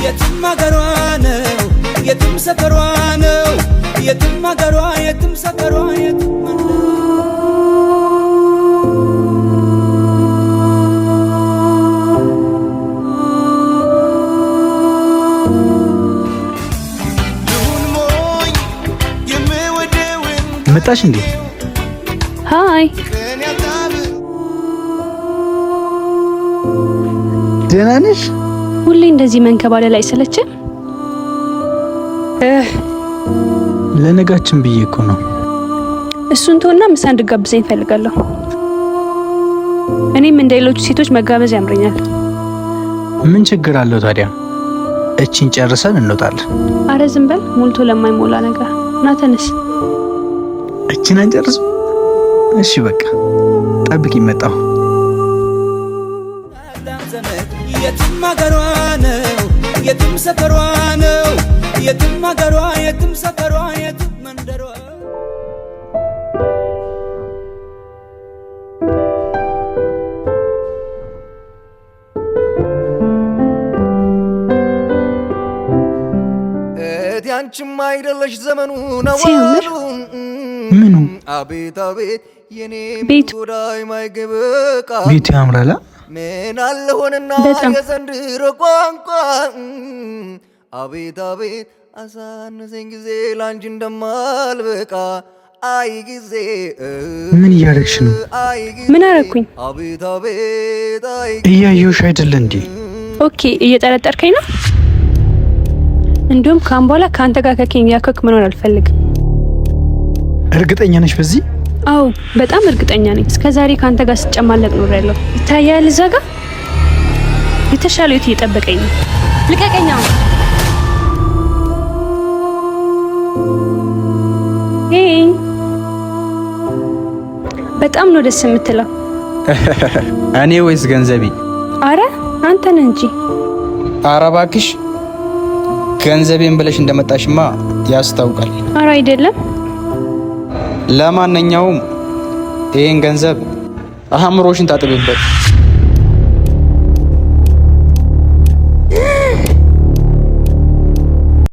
የትም አገሯ ነው የትም ሰፈሯ ነው የትም አገሯ የትም ሰፈሯ የትም መንደሯ። ልሁን ሞኝ የምወደውን መጣሽ እንዴ? Hi። ቀን ያጣብ ደህና ነሽ? ሁሌ እንደዚህ መንከባለል አይሰለችም? ለነጋችን ብዬ እኮ ነው። እሱን ተውና ምሳ እንድጋብዘኝ እፈልጋለሁ። እኔም እንደ ሌሎቹ ሴቶች መጋበዝ ያምረኛል። ምን ችግር አለው ታዲያ? እቺን ጨርሰን እንወጣለን። አረ ዝም በል፣ ሞልቶ ለማይሞላ ነገር። ና ተነስ። እቺን አንጨርስም? እሺ በቃ ጠብቂ፣ መጣሁ። ዘመድ የትም አገሯ ነው የትም ሰፈሯ ነው የትም አገሯ የትም ሰፈሯ የትም መንደሯ። እህቴ አንቺም አይደለሽ ዘመኑ ነው ሲያምር። አሉ። ምኑ? አቤት አቤት የኔ ቤቱ። ጎዳይ ማይገበቃ ቤቱ ያምራላ። ምን አለሆንና በጣም። የዘንድሮ ቋንቋ አቤት አቤት አሳነሰኝ ጊዜ ላንቺ እንደማልበቃ አይ ጊዜ ምን እያደረግሽ ነው? አይ ጊዜ ምን አረኩኝ? አቤት አቤት አይ እያየሁሽ አይደለ እንዴ? Okay፣ እየጠረጠርከኝ ነው። እንዲሁም ከአሁን በኋላ ከአንተ ጋር ከኬን ያከክ መኖር አልፈልግም። እርግጠኛ ነሽ በዚህ? አዎ፣ በጣም እርግጠኛ ነኝ። እስከ ዛሬ ከአንተ ጋር ስጨማለቅ ኖሬያለሁ። ይታያል፣ እዛ ጋር የተሻለ ህይወት እየጠበቀኝ ነው። ልቀቀኝ አሁን። Hey፣ በጣም ነው ደስ የምትለው። እኔ ወይስ ገንዘቤ? አረ አንተ ነህ እንጂ። ኧረ እባክሽ ገንዘቤን ብለሽ እንደመጣሽማ ያስታውቃል። አረ አይደለም። ለማንኛውም ይሄን ገንዘብ አእምሮሽን ታጥቢበት።